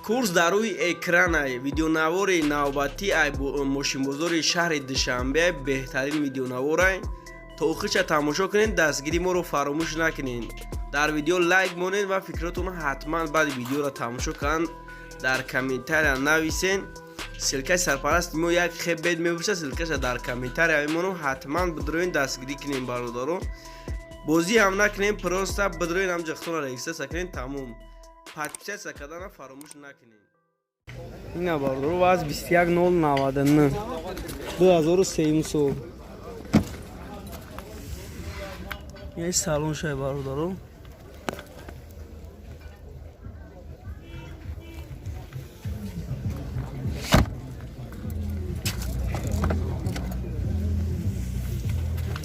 Курс дар рӯи экранай. Видеонавори навбатӣ ай мошинбозори шаҳри Душанбе, беҳтарин видеонаворай. То охирша тамошо кунед, дастгири моро фаромӯш накунед. Дар видео лайк монед ва фикротонро ҳатман баъди видеоро тамошо кардан дар комментария нависен. Ссылкаи сарпарасти мо як хебет мебошад, ссылкаша дар комментария мемонам, ҳатман бидроен, дастгирӣ кунем, бародаро. Бозӣ ҳам накунем, просто бидроен, ҳам ҷахтона регистрация кунем, тамом. Подписаться кардана фаромӯш накунем. Ина, бародаро, ваз 21099, 2003 сол. Ин салон шай, бародаро.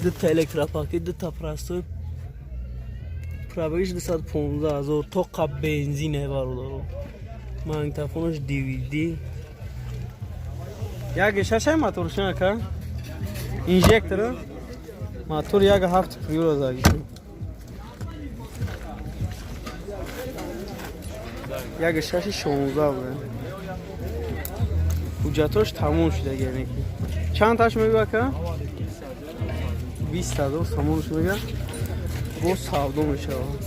Дута электропакет, дута простой, пробегиш 215 000, тоқа бензине, бародаро. Магнитофонаш DVD. Як шашай моторш ака? Инжектор. Мотор як ҳафт Приора заги. Як шаши 16 буда. Ҳуҷҷатош тамом шуда, яъне ки. Чанд таш мегӯ, ака? 20 000 сомонш мега. Боз савдо мешавад.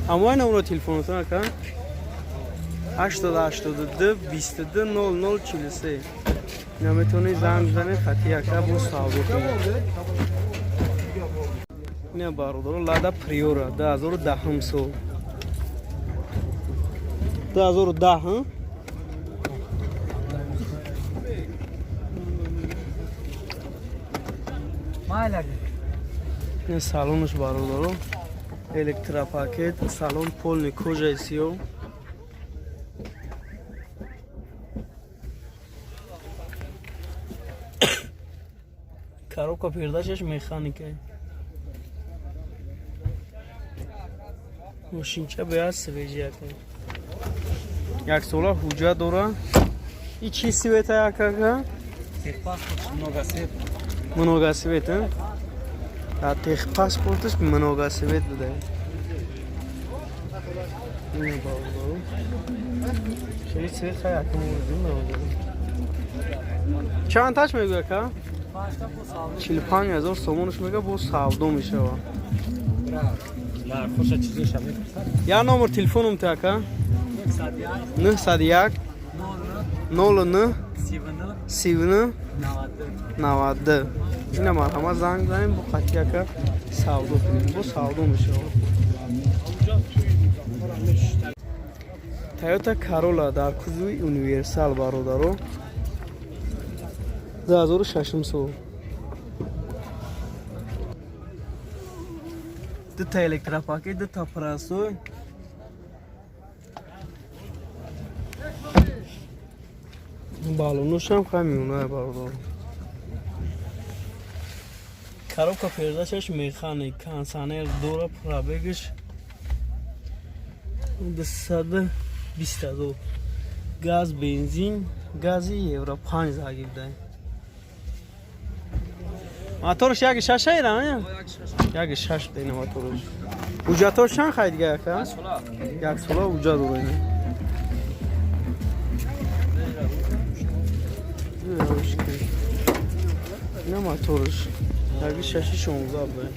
Амвай номро телефонотон, ака? 882 22 00 43. Ина метавонед занг бизанед, хати ака, боз савдо кунед. Ина, бародаро, Лада Приора 2010 сол. 2010. Ин салонаш, бародаро, электропакет, салон полный кожаи сиёҳ. Коробка передачаш механика. Мошинча бояд свежий, ака. Як сола ҳуҷҷат дора. И чи цвета, ака? Многоцвет. Многоцвет, а? Дар техпаспорташ многоцвет буда. Ина, бародаро. Хеле цвет хай ака мурдим, бародаро. Чанд таш мегӯ, ака? 45 000 сомонаш мега, боз савдо мешава. Нархоша чизоша мепурсад. Я номер телефоном те, ака? 901 09 39 92. Ина марҳамат, занг занем, бо хати ака савдо кунем, бо савдо мешава. Тойота Карола дар кузови универсал, бародаро, 2006 сол. Дута электропакет, дута простой. Балоношам хай меонай, бародаро. Коробка передачаш механик, кондиционер дора, пробегиш 220 000, газ бензин, гази евро 5 загибдай. Моторш як шашайра, як шаш дена моторш. Ҳуҷҷатош чанд хай дига, ака? Як сола ҳуҷҷат дора ина. Ина моторш яки шаши 16 буда.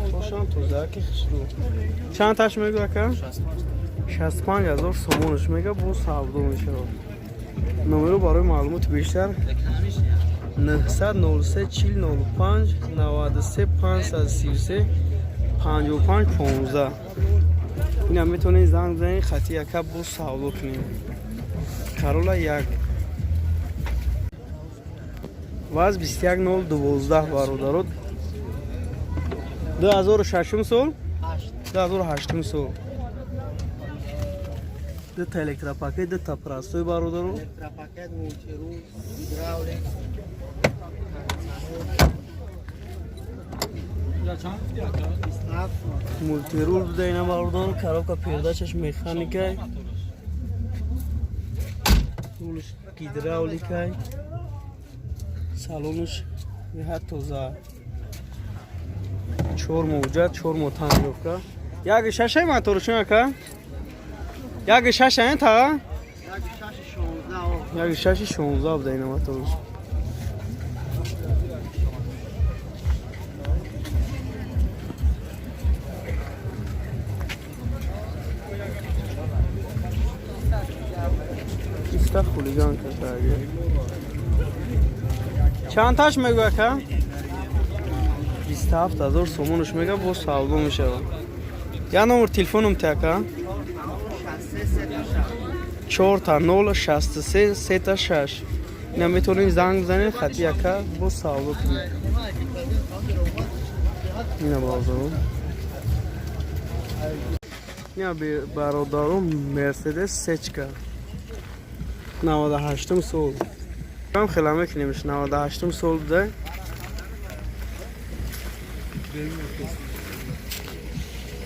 Моторшам тозаки хушрӯ. Чанд таш мегӯ, ака? 65 000 сомонаш мега, боз савдо мешавад. Номеро барои маълумоти бештар 903 40 05 93 533 55 15. Ина метавонед занг бизанед, хати ака, боз савдо кунем. Карола як ваз 21012, бародаро, 2006 сол, 2008 сол. Дута электропакет, дута простой, бародаро. Электропакет, мультируль, гидравлик. Мультируль буда ина, бародаро. Коробка передачаш механикай, рулш гидравликай, салонаш беҳад тоза. 4 моҳ ҳуҷҷат, 4 моҳ тонировка. Яки шашай моторушон, ака? Яки шашай тага? Яки шаши 16 буда ина моторуш. Иста хулиган кардааги. Чанд таш мегӯ, ака? 27 000 сомонуш мега, боз савдо мешавад. Я номер телефоном те, ака? 0000 633 6. Ина метавонед занг бизанед, хати ака боз савдо кунед. Ина бозору. Ина, бародару, Мерседес сечка, 98-ум сол. Ам хела мекунемш, 98-ум сол буда.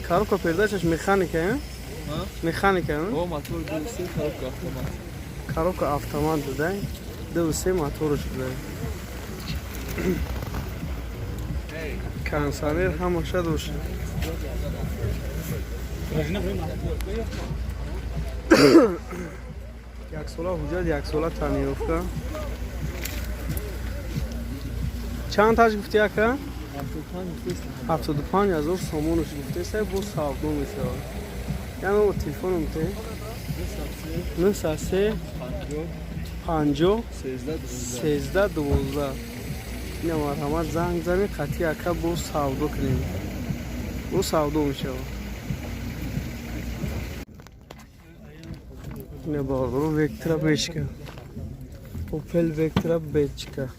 Коробка передачаш механика, э? Механика, э? О, мотор 2.3, коробка автомат. Коробка автомат буда, 2.3 моторш буда. Кондиционер ҳамаша дошт. Яксола ҳуҷҷат, яксола тонировка. Чанд таш гуфти, ака? 75 000 сомонуш гуфтеса, боз савдо мешавад. Я номер телефоном те? 903 50 13 12. Ина марҳамат, занг занед, хати ака боз савдо кунем. Боз савдо мешавад. Ина бародаро, Вектра бечка, Опел Вектра бечка,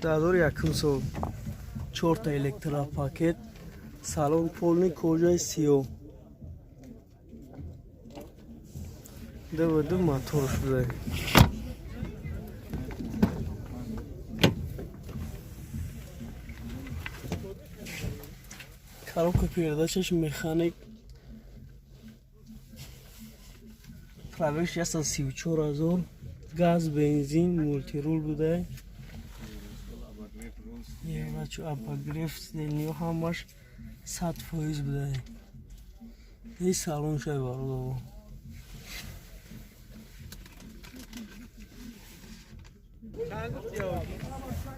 2001 сол, чорта электропакет, салон полный кожаи сиёҳ, 2.2 моторш буда. Коробка передачаш механик, пробегш 134 000, газ, бензин, мультируль буда. Еврачу, обогрев сиденьё ҳамаш 100% буда. И салон шай, бародаро.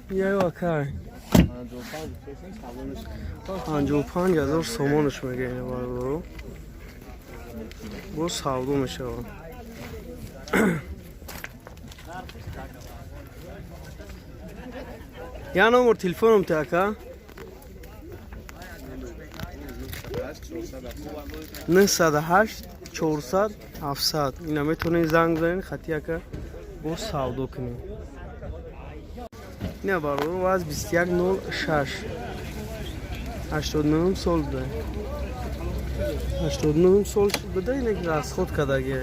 Яё, акай? 55 000 сомонаш мега, ина бародаро, боз савдо мешавад. Я номер телефоном те, ака? 908 400 700. Ина метавонед занг занед, хати ака боз савдо кунед. Ина бародаро, ваз 2106, 89 сол буда. 89 сол буда, ина расход кардаги.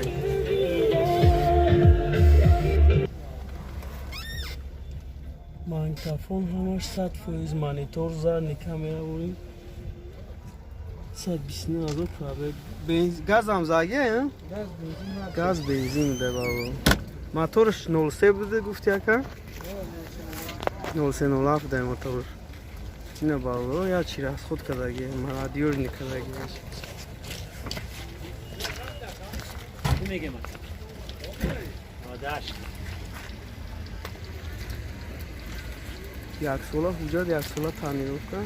Магнитофон ҳамаш 100%, монитор, задний камера бурим. 129 000 пробег. Газам заге? Газ, бензин буда, бародаро. Моторш 03 буда, гуфти, ака? 03 07 буда моторш. Ина бародаро, я чи расход кардаги, молодёжный кардаги. Мегем. 98. Яксола ҳуҷҷат, яксола тонировка.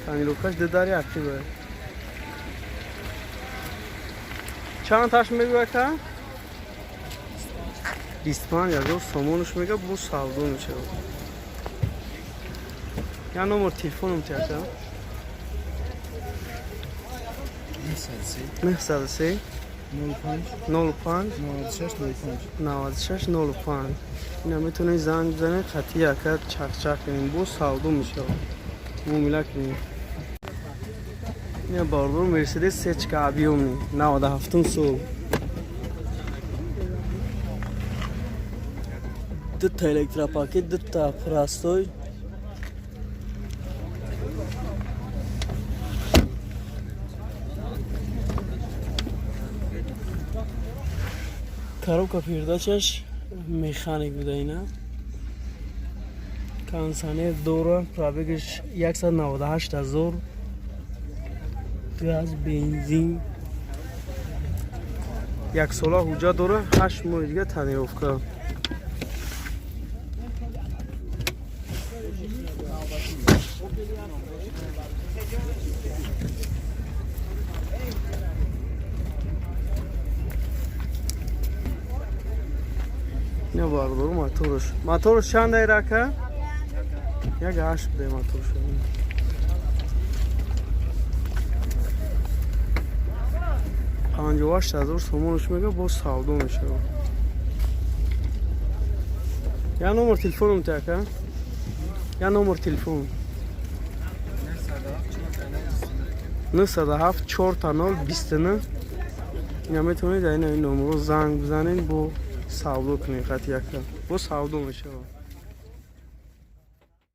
Тонировкаш дудари актива. Чанд таш мегӯ, ака? 25 000 сомонуш мега, боз савдо мешавад. Я номер телефоном те, ака? 903 05 96 05. Ина метавонед занг бизанед, хати ака чақчақ кунем, боз савдо мешавад, муомила кунем. Ина бародаро, Мерседес сечка объёмный, 97 сол, дута электропакет, дута простой. Коробка передачаш механик буда. Ина кондиционер дора, пробегаш 198 000. Газ, бензин. Яксола ҳуҷҷат дора, 8 моҳи дига тонировка. Ина, бардору, моторш. Моторш чанд айрака? 1,8 буде моторш. 58 000 сомонш мега, боз савдо мешавад. Я номер телефоном те, ака? Я номер телефон. 907 4 0 29. Ина метавонед дар ин номерро занг бизанед, бо савдо кунед, хати яка бо савдо мешавад.